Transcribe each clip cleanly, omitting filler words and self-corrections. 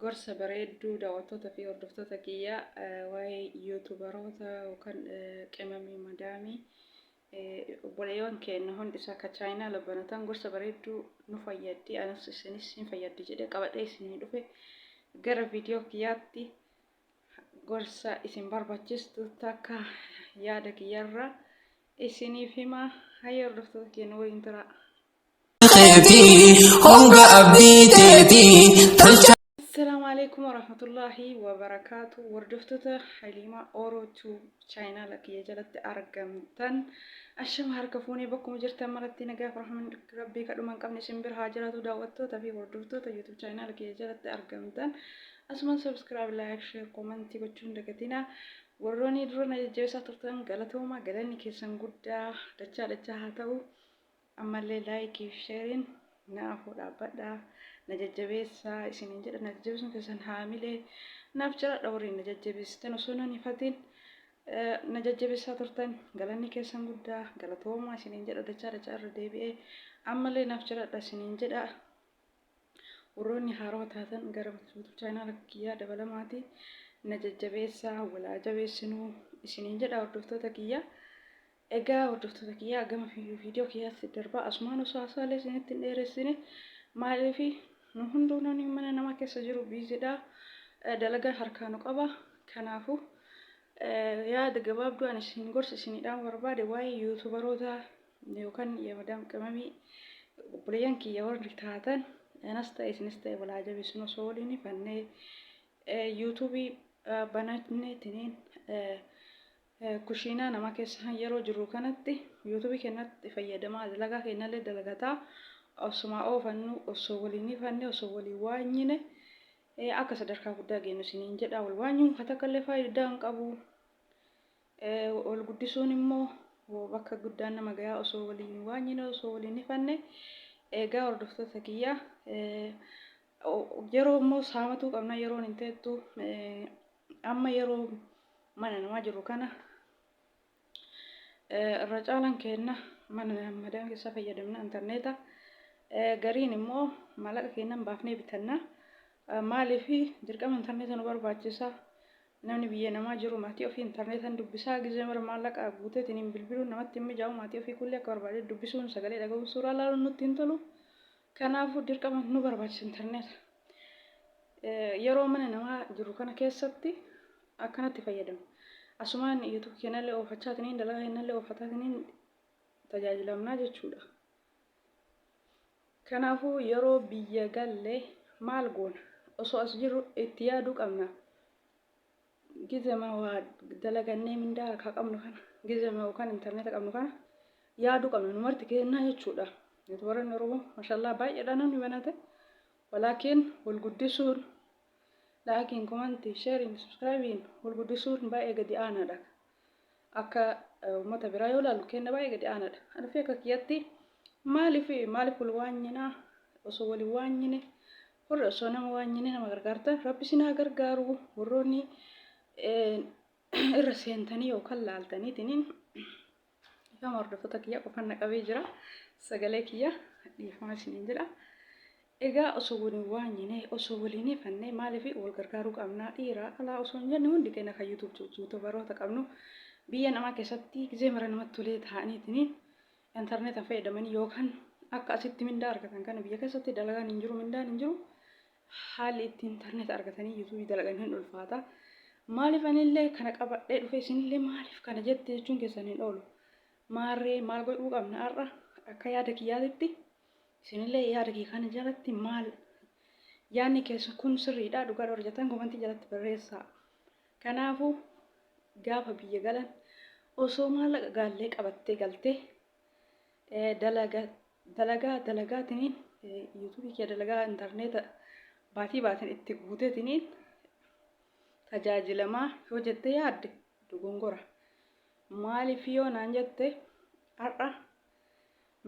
Gorsa bareedduu daawwattoota fi hordoftoota kiyya waa'ee yuutubaroota yookaan qimamii madaamii obboleeyyan keenya hundi isaa akka chaayinaa labbanatan gorsa bareedduu nu fayyaddi anas isinis hin fayyaddi jedhee qabadhee isinii dhufe gara viidiyoo kiyyaatti gorsa isin barbaachistu takka yaada kiyyarraa isiniif hima. Hayyee hordoftoota keenya waliin turaa. Keetii honga abdii teetii tolcha. Assalaamu alaikum warahmatullaahi wabarakaatu. Hordoftoota Haliimaa Oro Tube chaayinaala kiyya jalatti argamtan, ashama harka fuunee, bakkuma jirtan maratti nagaaf rahman rabbii kadhuma hin qabne isin bira haa jiraatu. Daawwattoota fi hordoftoota YouTube chaayinaala kiyya jalatti argamtan, asumaan subscribe, like, share, comment gochuun hin dagatinaa. Warroonni dura na jajjabeessaa turtan galatooma, galanni keessan guddaa dachaa dachaa haa ta'u. Ammallee like fi share'n na afoo dhaabbadha, na jajjabeessaa isiniin jedha. Na jajjabeessuun keessan haamilee naaf jiradha. Warri na jajjabeessitan, osoo nan hifatin na jajjabeessaa turtan, galanni keessan guddaa, galatoomaa isiniin jedha dachaa dachaa irra deebi'ee. Ammallee naaf jiradha isiniin jedha. Warroonni haarawaa taatan gara YouTube channel kiyyaa dabalamaati na jajjabeessaa, walaa jabeessinuu isiniin jedha, hordoftoota kiyyaa. Egaa hordoftoota kiyyaa, gama viidiyoo kiyyaatti darbaa. Asumaan osoo haasaalee isinitti hin dheeressine, maaliif nu hunduu namni mana namaa keessa jiru busydha, dalagaa harkaa nu qaba. Kanaafuu yaada gabaabduu ani isin gorsa isiniidhaan barbaade waa'ee yuutubaroota yookaan madaam qimamii obboleeyyan kiyya warri taatan, anas ta'e isinis ta'e walaa jabeessinu. Osoo waliin ifannee yuutuubii bananneetiniin kushiinaa nama keessa yeroo jirru kanatti yuutuubii keenyatti fayyadamaa, dalagaa keenyallee dalagataa osuma oofannu, osoo waliin ifanne, osoo waliin waanyine akka sadarkaa guddaa geenyu isiniin jedha. Wal waanyuun ka takka illee faayidaa hin qabu. Wal guddisuun immoo bakka guddaan nama gayaa osoo waliin waanyine, osoo waliin ifanne. Egaa hordoftoota kiyya, yeroo immoo saamatuu qabna, yeroon hin teettu. Amma yeroo mana namaa jiru kana irra caalaan keenna mana madaan keessa fayyadamna intarneeta. Gariin immoo maallaqa keennan baafnee bitanna. Maaliif dirqama intarneeta nu barbaachisa? Namni biyya namaa jiru maatii ofii intarneetaan dubbisaa. Gizee mara maallaqa guuteetiin hin bilbiluun namatti hin mijaa'u. Maatii ofii kullee akka barbaade dubbisuun, sagalee dhaga'uun, suuraa ilaaluun nutti hin tolu. Kanaafuu dirqama nu barbaachisa intarneeta. Yeroo mana namaa jiru kana keessatti akkanatti fayyadamu. Asumaan YouTube keenyallee oofachaatiniin, dalagaa keenyallee oofataatiniin tajaajilamnaa jechuudha. Kanaafuu yeroo biyya galle maal goona? Osoo as jirru itti yaaduu qabna. Gizema waa dalagannee mindaa harkaa qabnu kana, gizema yookaan intarneeta qabnu kana yaaduu qabna nu marti kennaa jechuudha. Yuutubaroonni Oromoo mashallah baay'eedha namni banate. Walaakiin wal guddisuun likeiin, commentii, shareiin, subscribeiin wal guddisuun baay'ee gadi aanaadha. Akka uummata biraa yoo ilaallu kenna baay'ee gadi aanaadha. Anafii akka kiyyatti maaliif maaliif wal waanyinaa? Osoo waliin waanyine, warri osoo nama waanyine nama gargaartan, rabbi isin haa gargaaru. Warroonni irra seentanii yookaan laaltaniitiin, dhiifama hordoftoota kiyya, qofaan na qabee jira sagalee kiyya, dhiifama isiniin jedha. Egaa osoo waliin waanyine, osoo waliin ifanne, maaliif wal gargaaruu qabnaa? Dhiiraa dhalaa osoo hin jenne, hundi keenya kan yuutubaroota qabnu biyya namaa keessatti gizee mara namatti tolee ta'aniitiin intarneeta fayyadamanii yookaan akka asitti mindaa argatan kana biyya keessatti dalagaan hin jiru, mindaan hin jiru, haalli itti intarneeta argatanii yuutuubii dalagan hin ulfaata. Maaliif anillee kana qabadhee dhufe, isinillee maaliif kana jette jechuun keessan hin oolu. Maarree maal godhuu qabna har'a akka yaada kiyyaatitti? Isinillee yaada kiyya kana jalatti maal yaadni keessa kun sirriidha, dhugaadha warra jettan commentii jalatti barreessaa. Kanaafuu gaafa biyya galan osoo maallaqa gaallee qabattee galtee dalagaa dalagaa dalagaatiniin yuutuubii kee dalagaa intarneeta baatii baatiin itti guuteetiniin tajaajilamaa yoo jettee yaadde dogongora. Maaliif yoo naan jette, har'a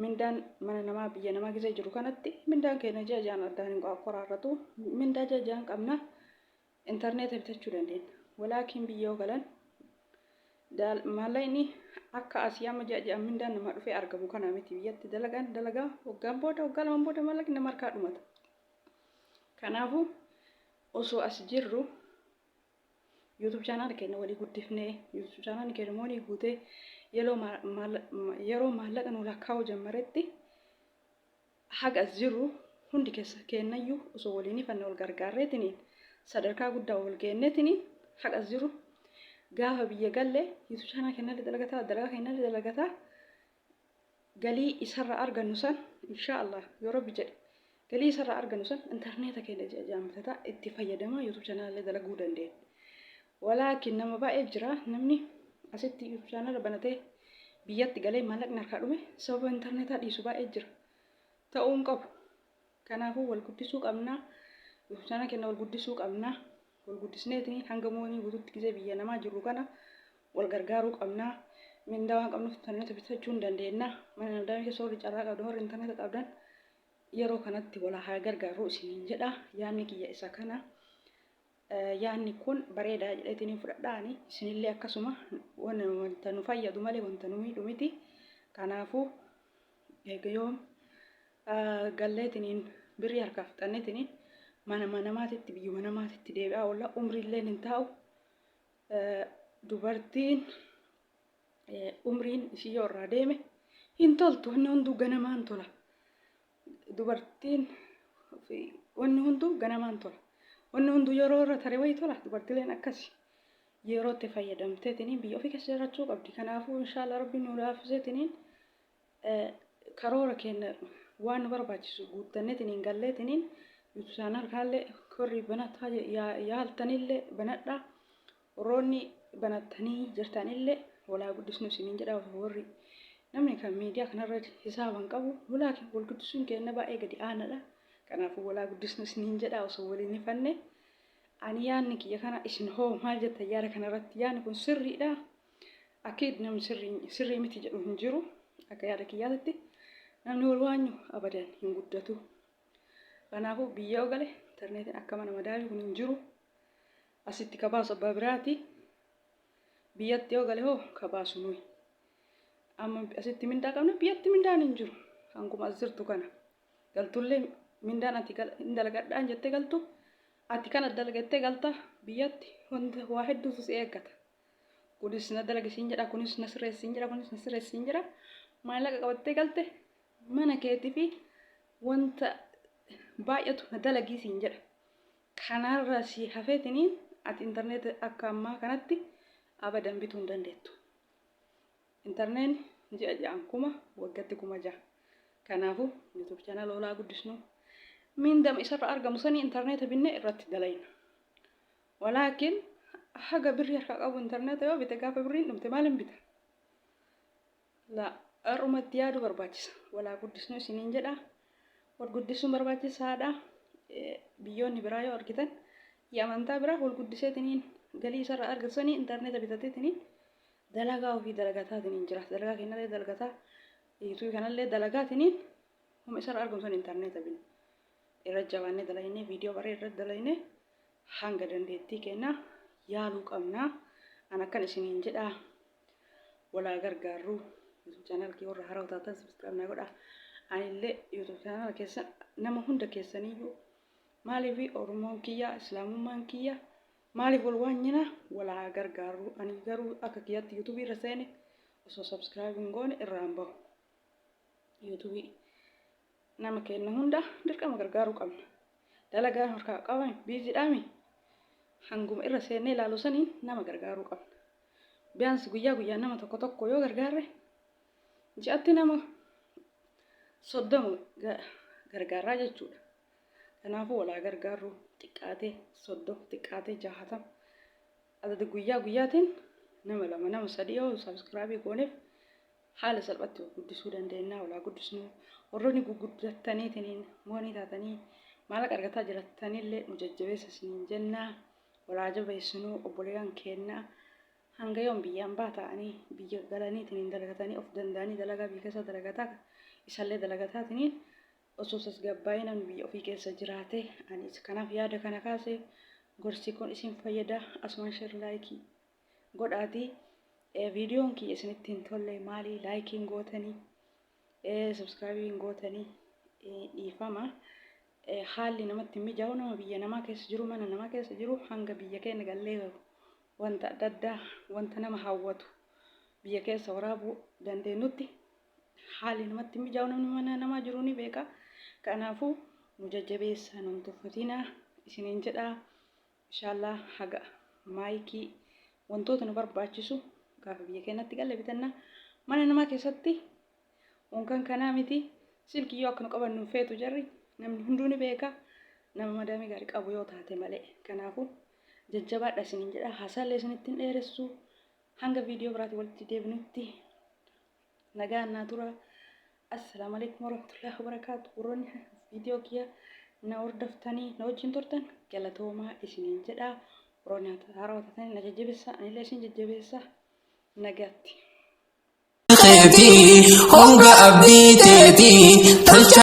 mindaan mana namaa biyya namaa keessa jiru kanatti mindaan keenya ji'a ji'aan addaan hin qoraarratu. Mindaa ji'a ji'aan qabna, intarneeta bitachuu dandeenya. Walaakiin biyya yoo galan maallaqni akka asii amma ji'a ji'aan mindaan namaa dhufee argamu kana miti. Biyyatti dalagaan dalagaa waggaan booda, waggaa lamaan booda maallaqni nama harkaa dhumata. Kanaafuu Osoo as jirru YouTube channel keenya walii guddifnee, YouTube channel keenya moonii guutee, yeroo maallaqa nu lakkaa'uu jammaretti, haga as jirru hundi keessa keennayyuu osoo waliin ifanne, wal gargaarreetiniin sadarkaa guddaa wal geenneetiniin, haga as jirru gaafa biyya galle YouTube channel keenyallee dalagataa, dalagaa keenyallee dalagataa, galii isarraa argannu san, insha Allah yoo Rabbi jedhe, galii isarraa argannu san intarneeta keenya ji'a ji'aan bitataa itti fayyadamaa YouTube channel dalaguu dandeenya. Walaakin nama baay'ee jira, namni asitti YouTube channel banatee biyyatti galee maallaqni harkaa dhume sababa intarneetaa dhiisu baay'ee jira. Ta'uu hin qabu. Kanaafuu wal guddisuu qabna. YouTube channel keenya wal guddisuu qabna. Wal guddisneetiin hanga moonii guututti gisee biyya namaa jirru kana wal gargaaruu qabna. Mindaa waan qabnuuf intarneeta bitachuu hin dandeenya. Mana madaamii keessa warri carraa qabdan, warri intarneeta qabdan, yeroo kanatti wal haa gargaarru isiniin jedha. Yaadni kiyya isa kana. Yaadni kun bareedaa jedheetiin fudhadhaani. Isinillee akkasuma wanta nu fayyadu malee wanta nu miidhu miti. Kanaafuu eega yoom galleetiniin birrii harkaa fixanneetiniin mana namaatitti, biyyuma namaatitti deebi'aa oolla, umriilleen hin taa'u. Dubartiin umriin ishii yoo irraa deeme hin toltu, wanni hunduu ganamaan tola. Dubartiin wanni hunduu ganamaan tola. Wanni hunduu yeroo irra tare wayii tola. Dubartiileen akkasi yeroo itti fayyadamteetiniin biyya ofii keessa jiraachuu qabdi. Kanaafuu inshaallah Rabbiin nu laaffiseetiniin karoora keenya waan nu barbaachisu guuttanneetiniin galleetiniin YouTube channel kanallee warri banataa yaaltanillee banadhaa. Warroonni banattanii jirtanillee walaa guddisnu isiniin jedha. Warri namni kan miidiyaa kanarra hisaaba hin qabu, walaa wal guddisuun keenya baay'ee gadi aanaadha. Kanaafuu walaa guddisnu isiniin jedha osoo waliin hifanne. Ani yaadni kiyya kana, isin hoo maal jettan yaada kanarratti? Yaadni kun sirriidha. Akkiid namni sirrii miti jedhu hin jiru. Akka yaada kiyyaatitti namni wal waanyu abadan hin guddatu. Kanaafuu biyya yoo gale intarneetiin akka mana madaamii kun hin jiru. Asitti ka baasu abbaa biraati. Biyyatti yoo gale hoo ka baasu nuyi. Amma asitti mindaa qabna, biyyatti mindaan hin jiru. Hanguma as jirtu kana. Galtullee mindaan ati hin dalagadhaan jettee galtu, ati kana dalagattee galta, biyyatti wanta waa hedduutu si eeggata. Kunis na dalagi siin jedha, kunis na sirreessi siin jedha, kunis na sirreessi siin jedha. Maallaqa qabattee galte mana keetii fi wanta baay'atu na dalagii siin jedha. Kanarra si hafeetiniin ati intarneeta akka ammaa kanatti abadan bituu hin dandeettu. Intarneen ji'a ji'aan 1000, waggatti 6000. Kanaafuu YouTube channel olaa guddisnu, mindama isarra argamu sanii intarneeta binnee irratti dalayna. Walaakin haga birrii harkaa qabu intarneeta yoo bite, gaafa birriin dhumte maalin bita? La har'umatti yaaduu barbaachisa. Walaa guddisnu isiniin jedha. Wal guddisuun barbaachisaadha. Biyyoonni biraa yoo argitan, amantaa biraa wal guddiseetiniin galii isarraa argatu sanii intarneeta bitateetiniin dalagaa ofii dalagataatiniin jira. Dalagaa kennallee dalagataa, YouTube kanallee dalagaatiniin homa isarraa argamu san intarneeta binna. Irra jabaannee dalagnee, viidiyoo baree irra dalagnee, hanga dandeettii keenyaa yaaluu qabna. An akkan isiniin jedha, walaa gargaarru. YouTube channel kee warra haarawaa taatan subscribe naa godha. Anillee YouTube channel keessan nama hunda keessaniyyuu, maaliif Oromoon kiyya, Islaamummaan kiyya, maaliif wal waanyina? Walaa gargaarru. Ani garuu akka kiyyatti YouTube irra seene osoo subscribe hin goone irraa hin bahu. YouTube nama kenna hunda dirqama gargaaruu qabna. Dalagaan harkaa qaban biiziidhaami, hanguma irra seennee ilaalu saniin nama gargaaruu qabna. Biyaansi guyyaa guyyaan nama tokko tokko yoo gargaarre, ji'atti nama 30 gargaarraa jechuudha. Kanaafuu walaa gargaarru, xiqqaatee 30, xiqqaatee 60, adada guyyaa guyyaatiin nama lama, nama sadii yoo subscribe gooneef haala salphatti of guddisuu dandeenya. Walaa guddisnu. Warroonni guguddattaniitiin moonii taatanii maallaqa argataa jiratanillee nu jajjabeessa isiniin jenna. Walaa jabeessinu obboleeyyan keenya. Hanga yoom biyyaan baa ta'anii biyya galaniitiin dalagatanii of danda'anii, dalagaa biyya keessa dalagataa, isallee dalagataatiniin osoo tasgabbaa'ee namni biyya ofii keessa jiraate? Anis kanaaf yaada kana kaase. Gorsi kun isin fayyada. Asumaan share, like godhaatii. Viidiyoon kiyya isinitti hin tolle maalii like hin gootanii, subscribe hin gootanii? Dhiifama. Haalli namatti hin mijaa'u nama biyya namaa keessa jiru mana namaa keessa jiru hanga biyya keenya gallee wanta adda addaa wanta nama hawwatu biyya keessa waraabuu dandeenyutti haalli namatti hin mijaa'u namni mana namaa jiru ni beeka. Kanaafuu nu jajjabeessaa nu hin tuffatinaa isiniin jedhaa. Inshallah haga maayikii wantoota nu barbaachisu gaafa biyya keenyatti galle bitanna. Mana namaa keessatti unkan kanaa miti silkiyyoo akka nu qabannu hin feetu jarri namni hunduu ni beeka nama madaamii gaarii qabu yoo taate malee. Kanaafuu jajjabaadha isiniin jedha haasaallee isinitti hin dheeressu hanga viidiyoo biraatiin walitti deebinutti nagaan naa tura. Assalaamu alaikum warahmatullahi wabarakaatu. Warroonni viidiyoo kiyya na hordoftanii na wajjin turtan galatoomaa isiniin jedha. Warroonni haarawaa taatanii na jajjabeessa anillee isin jajjabeessa nagaatti. Keetii honga abdii teetii tolcha.